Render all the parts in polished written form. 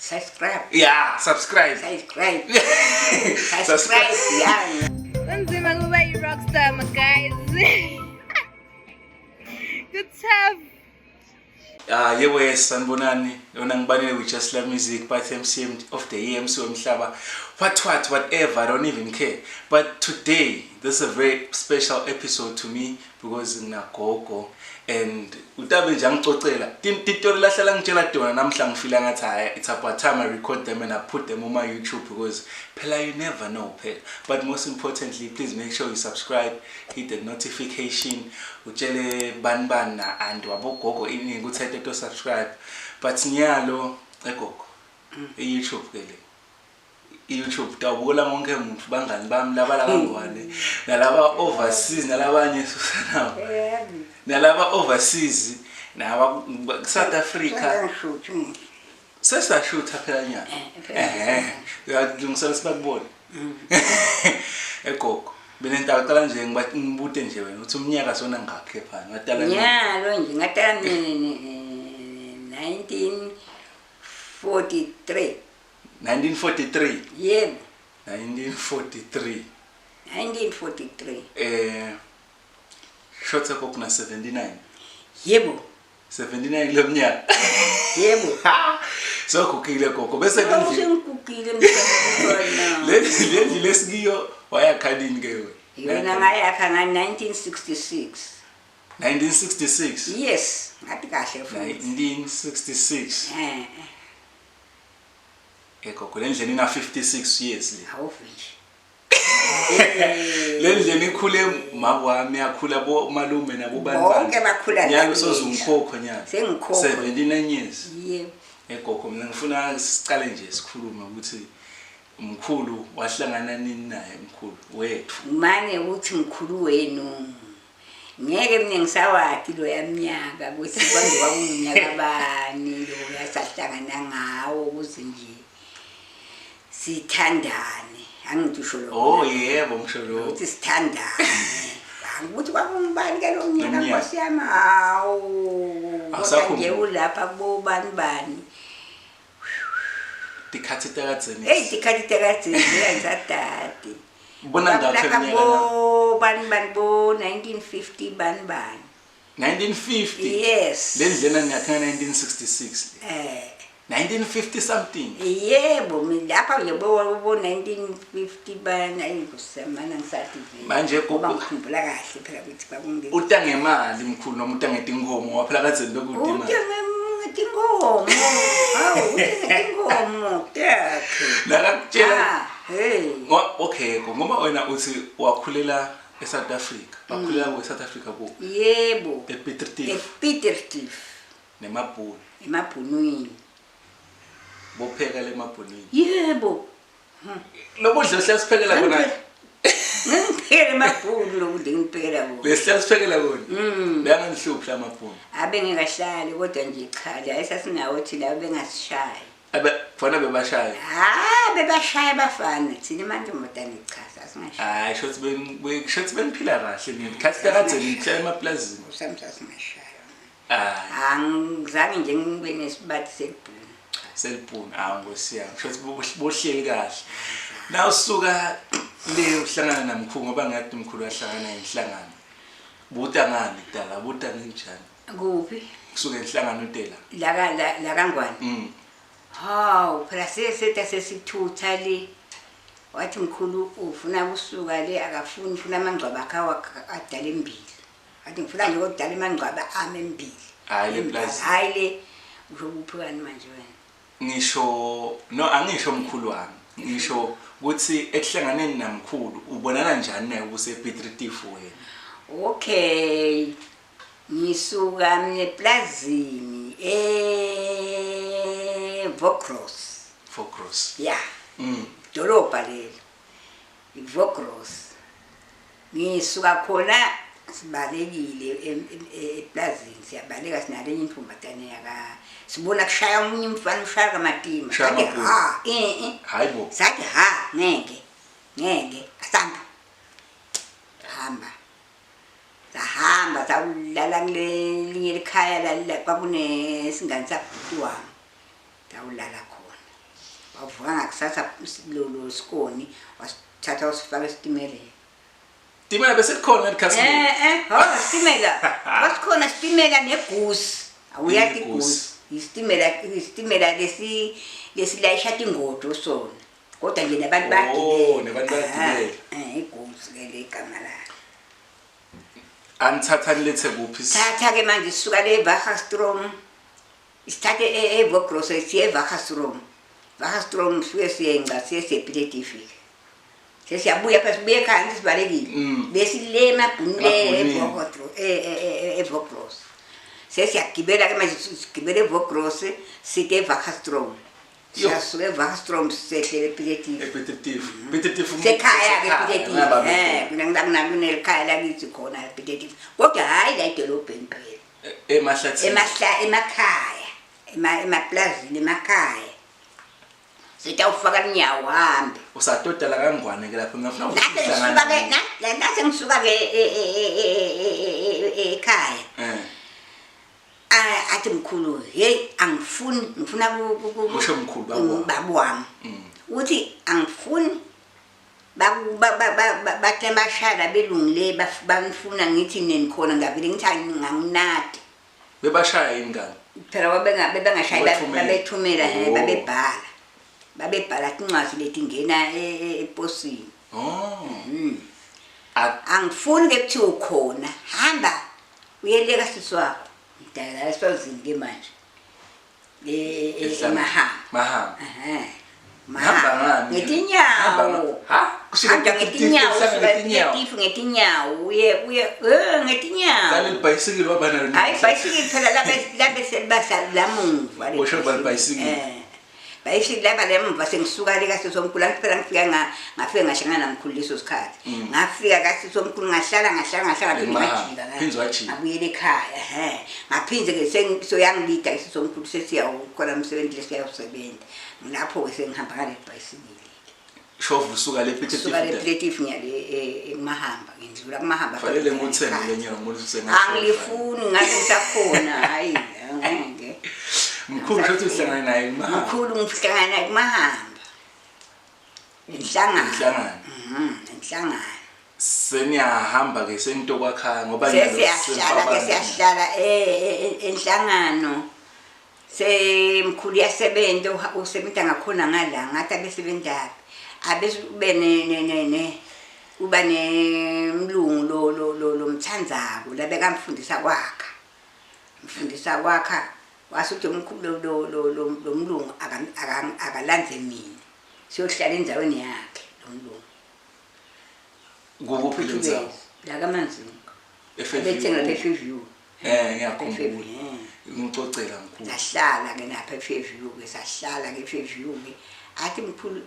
Subscribe. Yeah, subscribe. Subscribe. Subscribe. Yeah. Kunzima kuba yi-rockstar, my guys. Good tough. Ah, yebo, yes, sanibonani. Lona ngibanele with Just Love Music, but MC of the year, MC womhlaba. What whatever, I don't even care. But today, this is a very special episode to me because nginagogo and utabe nje angicocela titori lahlala ngitshela tona namhla ngifila ngathi hayi, it's about time I record them and I put them on my YouTube because phela you never know phela. But most importantly, please make sure you subscribe, hit the notification, utshele bani bani na and wabogogo iningi ukuthi to subscribe. But nyalo egogo, i-YouTube ke le, i-YouTube tawubukela wonke umuntu, bangani bami laba la kangwane nalaba overseas nalabanye susanabo nalaba overseas naba South Africa. Ngishuthi. Sesashutha phela nyana. Phela. Ehe, uyalungisela sibakubone egogo. Mina ngicela nje ngibute nje wena uthi umnyaka sona ngakhe phana wadala nini? Nyalo nje ngatala mina 1943. 1943? Yebo. 1943. 1943. Shotha kokuna 79. Yebo. 79 lo mnyaka. Yebo. Sokugugile gogo, bese lendlu Sengigugile mntwana. Le ndlu lesikiyo wayakha nini ke wena? Yona ngayakha nga-1966. 1966? Yes, ngathi kahle futhi. 1966. Eh. Egogo, le ndlela ina 56 years le. Awuve nje. Le ndlela ikhule mama wami, yakhula bo malume nabo bani. Bonke bakhula la nyalo kulendlu. Sozungikhokho nyalo. Sengikhokho. 79 years. Yebo. Egogo, mina ngifuna sicale nje sikhulume ukuthi umkhulu wahlangana nini naye umkhulu wethu. Mane uthi mkhulu wenu, ngeke mina ngisawati loya mnyaka ukuthi kwanje kwakuminyaka bani loya sahlangana ngawo ukuze nje sithandane. Angithi usho lokho? Oh yebo, ngisho lo. Ukuthi sithandane, ukuthi kwakungubani ke lo mnyaka? Lo mnyaka. Nkosi yami, hawu, kodwa nje Awusakhumbuli. ulapha kubobani bani. Tikhathi takadzeni. Eyi, tikhathi takadzeni ngisadade. Ubona ngakho lapha eminyaka na? bo bani bani, bo 1950 bani bani. 1950? Yes. Le ndlela niyakha 1966 le. Eh. 1950 something. Yebo, mina lapha nje bo 1950 bani, ayi kusemana ngisathi vele. Manje ngoba ngikhumbula kahle phela ukuthi kwakunge Uta ngemali mkhulu noma uta ngetinkomo? Waphela kadzeni bekude Ute imali. ngetinkomo, hawu, ute ngetinkomo takhe. Nakakutshela. Ah, hey. Okay, ngoba wena uthi wakhulela eSouth Africa. Wakhulela ku South Africa ku Yebo. ePiet Retief. EPiet Retief. Nemabhunu. Emabhunwini. Bopheka lemabhunwini. Yebo. Lokudla ohlala siphekela kona. Ngiphekela emabhunu lokudla ngiphekela kona. Lesihlala siphekela kona. Beyanganihluphi lamabhunu. Abe ngekahlali kodwa nje cha, la esasinawo thina bengasishayi. Abe fana bebashaya. Ha, bebashaya abafana, thina amantombazane cha, sasingashayi. Hayi, shothi ben shothi beniphila kahle nini. Khathi kade nihlala emaplazini. Usami, sasingashayi. Hayi. Angizange nje ngibe nesibathi selibhunu, cha. Selibhunu, awu nkosi yami. Shothi bohleli kahle. Na usuka le uhlangana namkhulu, ngoba ngathi umkhulu wahlangana inhlangano. Buta ngani kudala, buta nginjani? Kuphi? Kusuke inhlangano utela. La kangwane? Hawu, phela seseta sesithutha le, wathi mkhulu ufuna kusuka le, akafuni, ufuna amangcwaba akhe adala embili. Wathi ngifuna nje kodala amangcwaba ami embili. Hhayi le plaza. Hhayi le, usho kuphi kani manje wena? Ngisho no, angisho mkhulu wami. Ngisho ukuthi ekuhlanganeni namkhulu ubonana njani naye ubuse Piet Retief wena? Okay, ngisuka mina eplazini eVocross. Vockross. Ya. Dolobha lelo iVocross, ngisuka khona sibalekile eplazini, siyabaleka sinalenye intombazane yaka, sibona kushaya omunye umfana, ushaya kamatima. Ushaya Sathi, amabhunu. ha, eh eh. Hayibo. Sathi ha, ngeke ngeke, asamba hamba, sahamba sawulala kulelinye likhaya, lalila kwakunesingane sabhuti wami, sawulala khona. Wavuka ngakusasa lo sikoni wasithatha wasifaka esitimeleni. Timela bese kukhona ekhasini. Eh eh, ho sitimela. Kwasikhona sitimela negoose. Awuyathi Igoose. goose. Isitimela isitimela lesi lesilayisha tingodo sona. Kodwa nje nabantu Oh, bayagibela. nabantu bayagibela. Eh, igoose ke le igama layo. Anithatha nilethe kuphi? Thatha ke manje sisuka le Vagastrom. Isithathe eVogros siye eVagastrom. Vagastrom siye siyenca siye siyePiletifik. Sesiyabuya phela sibuye ekhaya ngithi sibalekile. Besile emabhunile Emabhunini. eVogros eVogros. Sesiyagibela ke manje sigibele eVogros site eVagastrom. Yo. Siyasuka eVagastrom sehlele ePiletif. EPiletif. Piletif. Sekhaya ke Piletif. Eh, kunelikhaya lakithi khona ePiletif. Kodwa hhayi la edolobheni phela. Emahlathini. Emahla emakhaya emaplazini emakhaya sitawufaka lunyawo hambe Usatodala kangwane ke lapho ngifuna nase ngisuka ke nase ngisuka ke ekhaya Eh. athi mkhulu hey angifuni ngifuna Kusho mkhulu, baba wami. baba wami uthi angifuni bathi abashaya belungu le bangifuna ngithi nenikhona ngavele ngithi anginadi Bebashaya yini kani? Phela babengashayi Bathumela. babethumela Oh. babebhala babebhala tincwadi letingena eposini. Oh. Angifuni ke kuthiwa ukhona hamba uyeleka sisi wakho ngidala eswazini ke manje emahamba Mahamba. Ehhe. Hamba ngani? Ngetinyawo. Ha? Kusuka Hamba ngetinyawo kusuka usuka ngetinyawo. eTifu ngetinyawo uye uye ngetinyawo. Kale libhayisikili waba nalo. Hayi ibhayisikili phela labe labe selibasa lamuva le Usho ba ibhayisikili? Eh. Bhayisikili laba lemuva sengisuka le kasisomkhulu angithi phela ngifika ngafika ngahlangana namkhulu leso sikhathi. Ngafika kasisomkhulu ngahlala ngahlala ngahlala phinde Emaha, ngajika la. phinde wajika. Ngabuyela ekhaya ehe. Ngaphinde ke soyangilida kasisomkhulu sesiya khona umsebenzi lesiyawusebenza. Lapho ke sengihamba ngale bhayisikili. Shova usuka le Suka le Piletif. Piletif ngiyale eMahamba ngindlula kuMahamba. Fanele ngikuthenge le nyanga ngoba usengasho. Angilifuni ngathi ngisakhona hayi angeke. Mkhulu shothi uhlangana naye kuMahamba. Mkhulu ngihlangana naye kuMahamba. Inhlangano. Inhlangano. Inhlangano. Seniyahamba ke senitokwakhaya ngoba Sesiyahlala ke siyahlala enhlangano. Semkhulu yasebenza usebenza ngakhona ngala ngathi abesebenzaphi. Abese ube ne ne ne ne uba nemlungu lo lo lo lomthandzako labekamfundisa kwakha. Mfundisa kwakha wasuthi umkhulu lo lo lo lo mlungu akalandze mina. Siyohlala endaweni yakhe lo mlungu. Kukuphi le ndzawo? La kaManzini. eFairview. Bethenga lapha eFairview. Ngiyakhumbula. Ngicocela mkhulu. Sahlala ke lapha eFairview ke sahlala ke eFairview ke. Athi mkhulu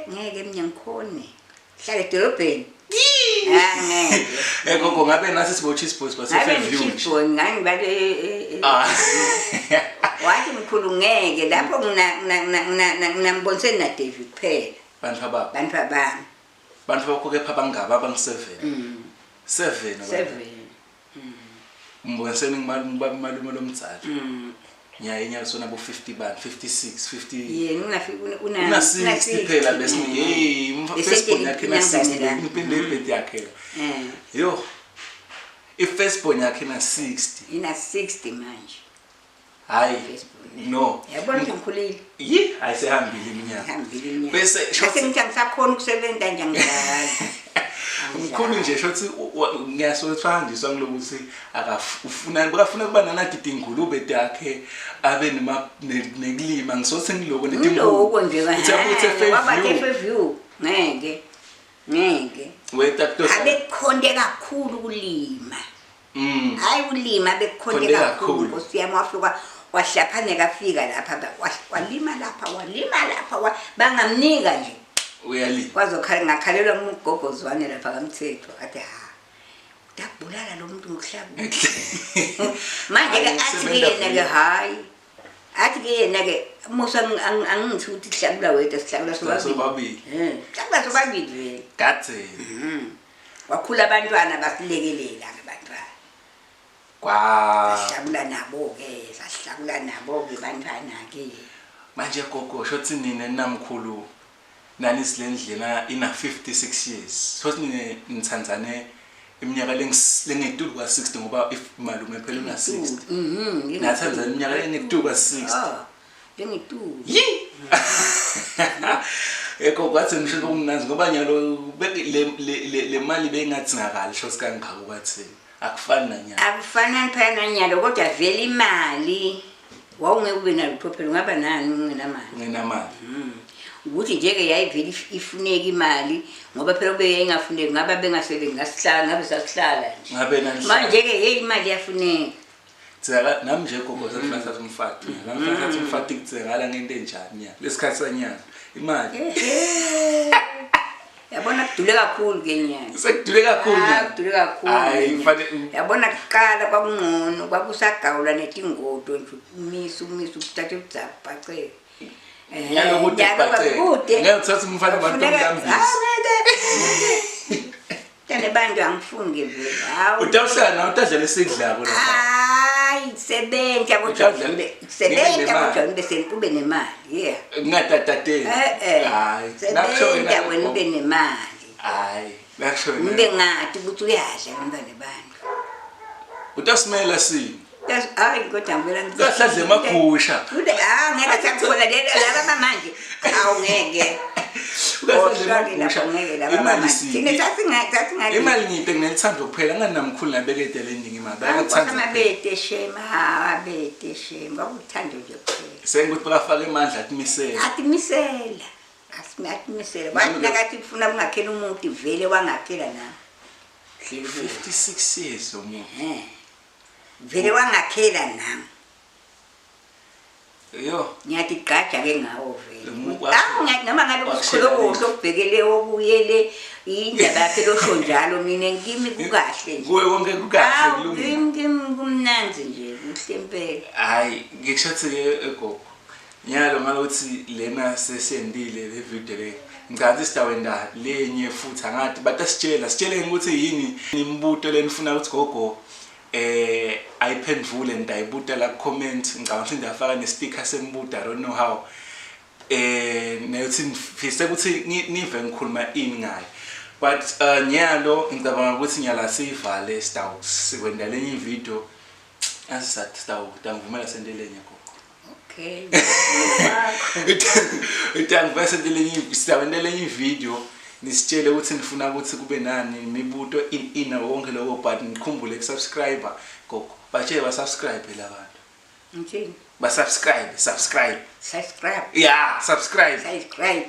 ngeke mina ngikhone. Hlala edolobheni. Ah ngeke. Gogo ngabe nasi sibo cheese boys base Ngabe Fairview. ngi-cheese boy ngangibale Ah. Wathi mkhulu ngeke lapho nginamboniseni na David kuphela. Bantu ababa. Bantu abami. Bantu bakho kepha bangaba abangu 7. 7. 7. Mboniseni ngimalume lomdzala. Ngiyaye nyalo bo 50 bani 56 50. Yena ungafika una Una 60 phela bese hey Bese first born yakhe na ingane la. 60 impinde ibhedi yakhe. Yo. I first born yakhe na 60. Ina 60 manje. Hayi. First born. No. Yabona ukuthi ngikhulile. Yi, ayisehambile iminyaka. Ngihambile iminyaka. Bese Ngase ngithi angisakhona ukusebenza nje angidlali. Mkhulu nje shothi ngiyasola ukuthi wahanjiswa ngilokuthi akafuna bekafuna kuba nanadidi ingulube takhe abe nema nekulima ngisothi ngiloko Ngiloko nje Uthi abuthe waba Fairview. Fairview ngeke. Ngeke. Weta kutosa. Abekukhonde kakhulu ukulima. Hayi ulima bekukhonde Khonde kakhulu kakhulu. Nkosi yami wafika wahlaphaneka afika lapha walima lapha walima lapha bangamnika nje. Uyalima. Kwazokhala ngakhalelwa umgogozwane lapha kaMthetho athi ha utakubulala lo muntu ngokuhlaba. Manje ke Hayi, athi ke usebenza yena ke vele. hayi. Athi ke yena ke musa angithi ukuthi sihlakula wedwa sihlakula sobabili. Sobabili. Sihlakula sobabili vele. Gadze. Wakhula abantwana basilekelela ke bantwana. Kwa. Sahlakula nabo ke, sahlakula nabo ke bantwana ke. Manje gogo, shothi nina namkhulu nani silendlela ina 56 years. Shothi nine nithandzane iminyaka lengetulu kwa 60, ngoba if malume phela una 60. Nathandzana iminyaka lengetulu kwa 60. Ah, lengetulu. Yi! Eko kwathi ngisho kumnanzi ngoba nyalo le mali beyingathingakali shothi kangaka kwathi akufani nanyalo. Akufanani phela nanyalo, kodwa vele imali wawungeke ube nalutho phela, ungaba nani ungenamali? Ungenamali. Ukuthi nje-ke yayivele ifuneka imali, ngoba phela kube yayingafuneki ngabe bengasebenzi, ngasihlala ngabe sasihlala nje. Ngabe nanihlala. Manje-ke yeyi, imali iyafuneka. Tseka nami nje gogo, sefuna thatha umfati. Ngifuna thatha umfati, kutsengala ngento enjani ya? Lesikhathi sanyana. Imali. Ehe. Yabona, kudule kakhulu ke nyana. Sekudule kakhulu. Ah, Nyana. kudule kakhulu. Hayi, nyana. Yabona, kuqala kwakungcono, kwakusagawula netingodo nje, umisa umisa uthathe udzabhaceke. Nyalo kude kubhaceke. Kude. Ngeke uthathe umfana abantu omlambisa. Ngeke. Tane bantu angifuni ke vele. Hawu. Utawuhlala nawe, utadlela esidlako lapha. Hayi, sebenta kodwa Utadla- sebenta Ngibe kodwa ube nemali. Yeah. Ngingatatateli. Eh eh. Hayi. Nakusho wena. Sebenta wena ube nemali. Hayi, nakusho wena. Ngibe ngathi ukuthi uyadla ngomntwana bantu. Utasimela sini. Hayi, kodwa ngibela. Utadla emagusha. Kude, ah, ngeke sakuthola laba manje. Awu, ngeke. Utadla Ohlale emagusha. lapho, ngeke laba Imali manje. sini. Thina sasinga Imali ngiyite nginelithando kuphela, nganamkhulu nabekede leningi imali. Bayakuthanda. Amabete shame, amabete shame. Kwakuthando nje kuphela. Sengukuthi bakafaka emandla atimisele. Atimisela. Atimisela. Wathi nakathi ufuna kungakhela umuntu, vele wangakhela nami. 56 years omuntu. Eh. Vele wangakhela nami. Yo. Ngiyatigqaja ke ngawo vele. Awu, Noma ngabe wakushela kusikholokohlo okubhekele okuyele indaba yakhe losho njalo, mina kimi kukahle nje. Kuwe konke kukahle, Awu, kulungile. Kimi kumnandzi nje, kuhle impela. Hayi, ngikushathi ke egogo. Nyalo ngalokuthi lena sesiyendile le video le. Ngicabanga ukuthi sitawenda lenye futhi, angathi batasitshela, sitsheleni ukuthi yini imibuto lenifuna ukuthi gogo ayiphendvule, ngidayibuta la comment. Ngicabanga ukuthi ngiyafaka ne-sticker sembuto, I don't know how. Neyothi ngifise ukuthi nive ngikhuluma ini ngayo. But nyalo ngicabanga ukuthi nyala siyivale, sitawu sikwenda lenye video. Asisathi sitawu tangivumela sente lenye, gogo. Okay. Utangivumela sente lenye, sitawenta lenye video, nisitshele ukuthi nifuna ukuthi kube nani imibuto in in wonke lokho, but nikhumbule ukusubscribe, gogo. Batshele basubscribe labantu. Ngithini? Basubscribe, subscribe. Subscribe. Yeah, subscribe. Subscribe.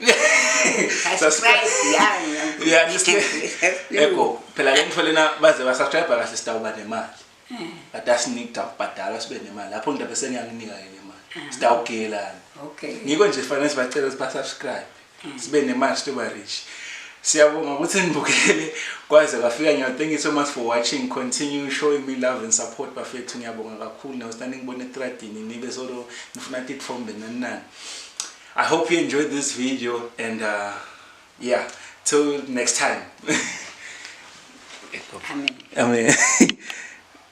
Subscribe. Yeah. Yeah, eko phela ke ngitfole na baze basubscribe kahle, sitawuba nemali. But asinika kubhadala sibe nemali lapho, ngidabe sengiyanginika ke le mali, sitawugelana. Okay. Ngiko nje fanele sibacele ukuthi basubscribe, sibe nemali, sibe rich. Siyabonga ukuthi nibukele kwaze kwafika nyawo. Thank you so much for watching. Continue showing me love and support, bafethu. Ngiyabonga kakhulu. Nawe sitani ngibone etradini, nibe solo nifuna titfombe nani nani. I hope you enjoyed this video and yeah, till next time. Amen. Amen.